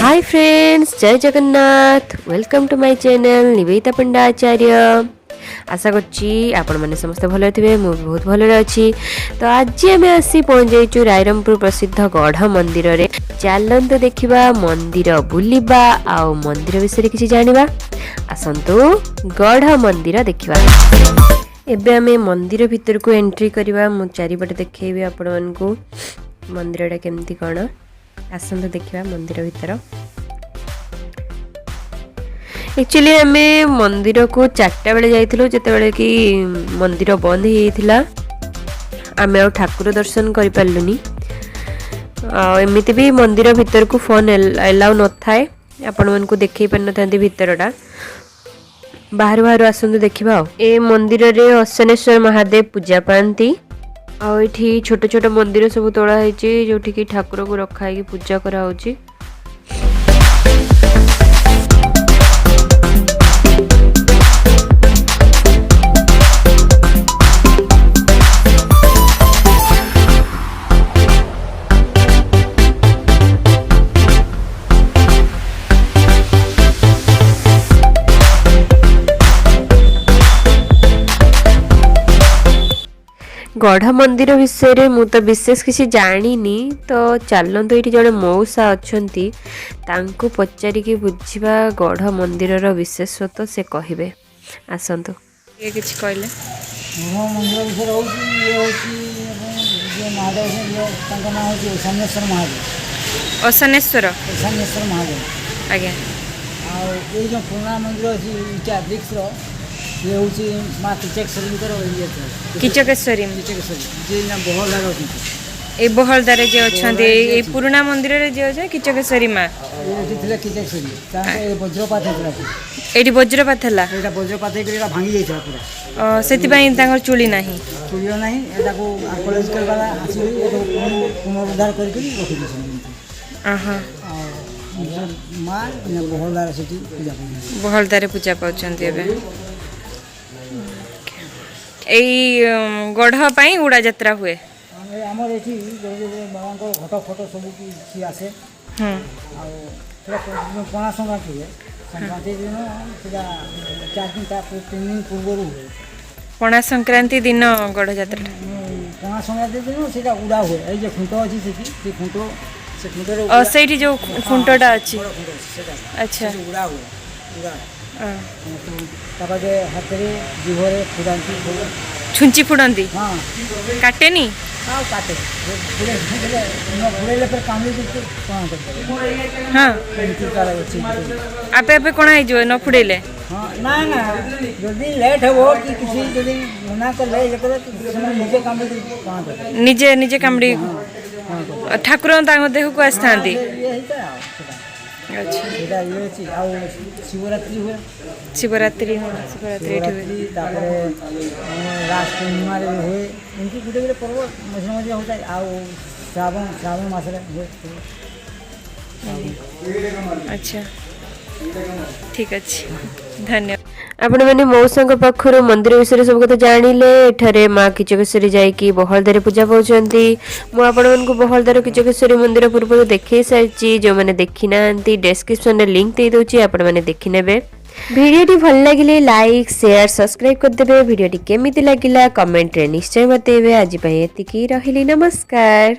High friends, ଜୟ Jagannath. Welcome to my channel Nivedita Panda Acharya. ଆଶା କରୁଛି ଆପଣମାନେ ସମସ୍ତେ ଭଲରେ ଥିବେ। ମୁଁ ବି ବହୁତ ଭଲରେ ଅଛି। ତ ଆଜି ଆମେ ଆସି ପହଞ୍ଚିଯାଇଛୁ ରାଇରଙ୍ଗପୁର ପ୍ରସିଦ୍ଧ ଗଢ଼ ମନ୍ଦିରରେ। ଚାଲନ୍ତୁ ଦେଖିବା, ମନ୍ଦିର ବୁଲିବା ଆଉ ମନ୍ଦିର ବିଷୟରେ କିଛି ଜାଣିବା। ଆସନ୍ତୁ ଗଢ଼ ମନ୍ଦିର ଦେଖିବା। ଏବେ ଆମେ ମନ୍ଦିର ଭିତରକୁ ଏଣ୍ଟ୍ରି କରିବା। ମୁଁ ଚାରିପଟେ ଦେଖେଇବି ଆପଣମାନଙ୍କୁ ମନ୍ଦିରଟା କେମିତି କ'ଣ। ଆସନ୍ତୁ ଦେଖିବା ମନ୍ଦିର ଭିତର। ଆକ୍ଚୁଆଲି ଆମେ ମନ୍ଦିରକୁ 4ଟା ବେଳେ ଯାଇଥିଲୁ, ଯେତେବେଳେ କି ମନ୍ଦିର ବନ୍ଦ ହେଇଯାଇଥିଲା। ଆମେ ଆଉ ଠାକୁର ଦର୍ଶନ କରିପାରିଲୁନି। ଆଉ ଏମିତି ବି ମନ୍ଦିର ଭିତରକୁ ଫୋନ୍ ଏଲାଉ ନଥାଏ। ଆପଣମାନଙ୍କୁ ଦେଖେଇ ପାରିନଥାନ୍ତି ଭିତରଟା ବାହାରୁ ବାହାରୁ। ଆସନ୍ତୁ ଦେଖିବା। ଆଉ ଏ ମନ୍ଦିରରେ ଅଶନେଶ୍ୱର ମହାଦେବ ପୂଜା ପାଆନ୍ତି। ଆଉ ଏଠି ଛୋଟ ଛୋଟ ମନ୍ଦିର ସବୁ ତୋଳା ହେଇଛି, ଯୋଉଠିକି ଠାକୁରକୁ ରଖା ହେଇକି ପୂଜା କରାହଉଛି। ଗଢ଼ ମନ୍ଦିର ବିଷୟରେ ମୁଁ ତ ବିଶେଷ କିଛି ଜାଣିନି। ତ ଚାଲନ୍ତୁ, ଏଇଠି ଜଣେ ମଉସା ଅଛନ୍ତି, ତାଙ୍କୁ ପଚାରିକି ବୁଝିବା ଗଢ଼ ମନ୍ଦିରର ବିଶେଷତ୍ୱ। ସେ କହିବେ। ଆସନ୍ତୁ। ଇଏ କିଛି କହିଲେ। ମୋ ମନ୍ଦିର ବିଷୟରେ ହେଉଛି, ଇଏ ହେଉଛି ଯିଏ ମହାଦେବ ଅଛନ୍ତି, ଇଏ ତାଙ୍କ ନାଁ ହେଉଛି ଈଶାନ୍ୟେଶ୍ୱର ମହାଦେବ। ଅଶନେଶ୍ୱର। ଈଶାନ୍ୟେଶ୍ୱର ମହାଦେବ। ଆଉ ଏଇ ଯେଉଁ ପୁରୁଣା ମନ୍ଦିର ଅଛି, ଇଟା ବ୍ରିକ୍ସର, ଇଏ ହେଉଛି ମା କିଚକେଶ୍ୱରୀଙ୍କର ଇଏ ଥିଲା। କିଚକେଶ୍ୱରୀ। କିଚକେଶ୍ୱରୀ, ଯିଏ ନା ବହଳାରେ ଅଛନ୍ତି। ଏଇ ବହଳଦାରେ ଯିଏ ଅଛନ୍ତି, ଏଇ ପୁରୁଣା ମନ୍ଦିରରେ ଯିଏ ଅଛନ୍ତି, କିଚକେଶ୍ୱରୀ ମା। ଏଠି ଥିଲେ କିଚକେଶ୍ୱରୀ। ତାଙ୍କ ଏ ବଜ୍ରପାତ ହେଇଥିଲା ଏଠି। ଏଇଠି ବଜ୍ରପାତ ହେଲା? ଏଇଟା ବଜ୍ରପାତ ହେଇକରି ଏଇଟା ଭାଙ୍ଗି ଯାଇଥିଲା ପୁରା। ସେଥିପାଇଁ ତାଙ୍କର ଚୁଳି ନାହିଁ। ଚୁଳିଅ ନାହିଁ। ଏଟାକୁ ଆର୍କୋଲୋଜିକାଲ ବାଲା ଆସିକି ଏଟାକୁ ପୁନରୁଦ୍ଧାର କରିକି ରଖିଦେଇଛନ୍ତି ଏମିତି। ଆଉ ମା ବହଳଦାର ସେଠି ପୂଜା କରୁଛନ୍ତି। ବହଳଦାରେ ପୂଜା ପାଉଛନ୍ତି ଏବେ। ଏଇ ଗଢ଼ ପାଇଁ ଉଡ଼ା ଯାତ୍ରା ହୁଏ? ଆମର ଏଠି ଯୋଉ ବାବାଙ୍କ ଘଟ ଫଟ ସବୁ କିଛି ଆସେ। ଆଉ ସେଟା ପଣା ସଂକ୍ରାନ୍ତି ହୁଏ। ସଂକ୍ରାନ୍ତି ଦିନ ସେଟା 4 ଦିନ, ତା 3 ଦିନ ପୂର୍ବରୁ ହୁଏ। ପଣା ସଂକ୍ରାନ୍ତି ଦିନ ଗଢ଼ ଯାତ୍ରାଟା? ପଣା ସଂକ୍ରାନ୍ତି ଦିନ ସେଇଟା ଉଡ଼ା ହୁଏ। ଏଇ ଯେ ଖୁଣ୍ଟ ଅଛି ସେଠି, ସେ ଖୁଣ୍ଟ, ସେ ଖୁଣ୍ଟରେ ସେଇଠି ଯୋଉ ଖୁଣ୍ଟଟା ଅଛି? ବଡ଼ ଖୁଣ୍ଟ ଅଛି ସେଟା। ସେଠି ଉଡ଼ା ହୁଏ, ଉଡ଼ା। ସମସ୍ତେ ତାପରେ ହାତରେ ଜିଭରେ ଫୁଡ଼ାନ୍ତି ସବୁ। ଛୁଞ୍ଚି ଫୁଡ଼ନ୍ତି? ହଁ। କାଟେନି? ଆଉ କାଟେ। ଫୁଡ଼େଇ ନ ଫୁଡ଼େଇଲେ ଫେର କାମୁଡ଼ି କଣ କରିପାରିବେ। ଏମିତି ତାର ଅଛି ଗୋଟେ। ଆପେ ଆପେ କଣ ହେଇଯିବ ନ ଫୁଡ଼େଇଲେ? ହଁ, ନା ନା, ଯଦି ଲେଟ୍ ହେବ କି କିଛି ଯଦି ମନା କଲେ, ଇଏ କଲେ, ସେମାନେ ନିଜେ କାମୁଡ଼ି କଣ କରିପାରିବେ। ନିଜେ ନିଜେ କାମୁଡ଼ି ହଁ, କଣ କରିପାରିବେ। ଠାକୁର ତାଙ୍କ ଦେହକୁ ଆସିଥାନ୍ତି। ସେ ଇଏ ହେଇଥାଏ ଆଉ ସେଟା। ସେଇଟା ଇଏ ଅଛି। ଆଉ ଶିବରାତ୍ରି ହୁଏ। ଶିବରାତ୍ରି, ହଁ, ଶିବରାତ୍ରି ଏଠି ହୁଏ। ଶିବରାତ୍ରି, ତାପରେ ରାସ ପୂର୍ଣ୍ଣିମାରେ ବି ହୁଏ। ଏମିତି ଗୋଟେ ଗୋଟେ ପର୍ବ ମଝିରେ ମଝିରେ ହେଉଥାଏ। ଆଉ ଶ୍ରାବଣ ମାସରେ ହୁଏ ସବୁ। ଆଚ୍ଛା, ଠିକ ଅଛି, ଧନ୍ୟବାଦ। ଆପଣମାନେ ମଉସାଙ୍କ ପାଖରୁ ମନ୍ଦିର ବିଷୟରେ ସବୁ କଥା ଜାଣିଲେ। ଏଠାରେ ମା କିଚକେଶ୍ୱରୀ ଯାଇକି ବହଳଦାରେ ପୂଜା ପାଉଛନ୍ତି। ମୁଁ ଆପଣମାନଙ୍କୁ ବହଳଦାର କିଚକେଶ୍ୱରୀ ମନ୍ଦିର ପୂର୍ବରୁ ଦେଖେଇ ସାରିଛି। ଯେଉଁମାନେ ଦେଖିନାହାନ୍ତି, ଡେସ୍କ୍ରିପସନରେ ଲିଙ୍କ ଦେଇଦେଉଛି, ଆପଣମାନେ ଦେଖିନେବେ। ଭିଡ଼ିଓଟି ଭଲ ଲାଗିଲେ ଲାଇକ୍, ସେୟାର, ସବସ୍କ୍ରାଇବ୍ କରିଦେବେ। ଭିଡ଼ିଓଟି କେମିତି ଲାଗିଲା କମେଣ୍ଟରେ ନିଶ୍ଚୟ ବତେଇବେ। ଆଜି ପାଇଁ ଏତିକି, ରହିଲି, ନମସ୍କାର।